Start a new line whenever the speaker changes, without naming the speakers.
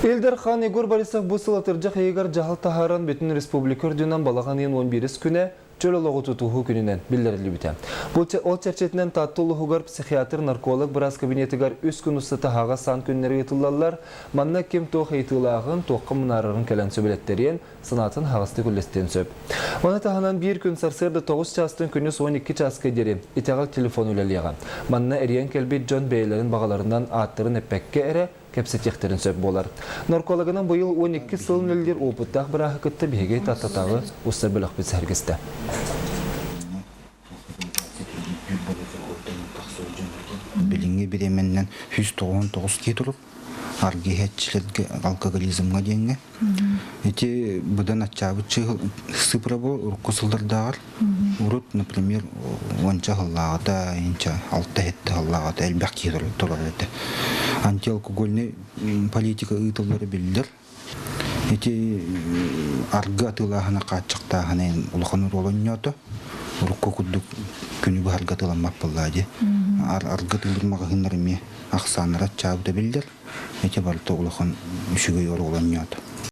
Ил Дархан Егор Борисов бу сыл атырдьах ыйыгар дьаһал таһааран бүтүн республика үрдүнэн балаҕан ыйын 11 күнэ чөл олоҕу тутуһуу күнүнэн биллэриллибитэ. Бу ол чэрчитинэн Таатта улууһугар психиатр-нарколог быраас кабинетыгар үс күн устата аһаҕас саан күннэри ыытыллаллар. Манна ким туох ыйытыылааҕын, туохха мунаарарын кэлэн сөбүлэттэриэн, санаатын аһаҕастык үллэстиэн сөп. Маны таһынан биир күн сарсыарда 9 чаастан күнүс 12 чааска диэри итэҕэл телефон үлэлиэҕэ. Манна эрийэн кэлбит дьон бэйэлэрин баҕаларынан ааттарын эппэккэ эрэ кэпсэтиэхтэрин сөп буолар. Наркологынан быйыл 12 сыл үлэлиир опыттаах бырааһы кытта биһиги Таттатааҕы устар бөлөхпүт сэһэргэстэ.
Билиҥҥи бириэмэннэн 199 киһи туруп аргыһаччыларга алкоголизмҥа диэҥҥэ. Ити быдан аччаабыт сыпра бу урукку сыллардааҕар. Урут, например, уонча сыллааҕыта, инча алта-сэттэ сыллааҕыта элбэх киһи турар этэ. Антиалкогольнай политика ыытыллара биллэр. Ити аргы атыылааһына хааччахтааһына улахан оруолу оонньоото. Урукку курдук күнү быһарга атыыламмат буоллаа дии. Аргы атыылыыр маҕаһыыннар эмиэ ахсааннара аччаабыта биллэр. Ити барыта улахан үчүгэй оруолу оонньоото.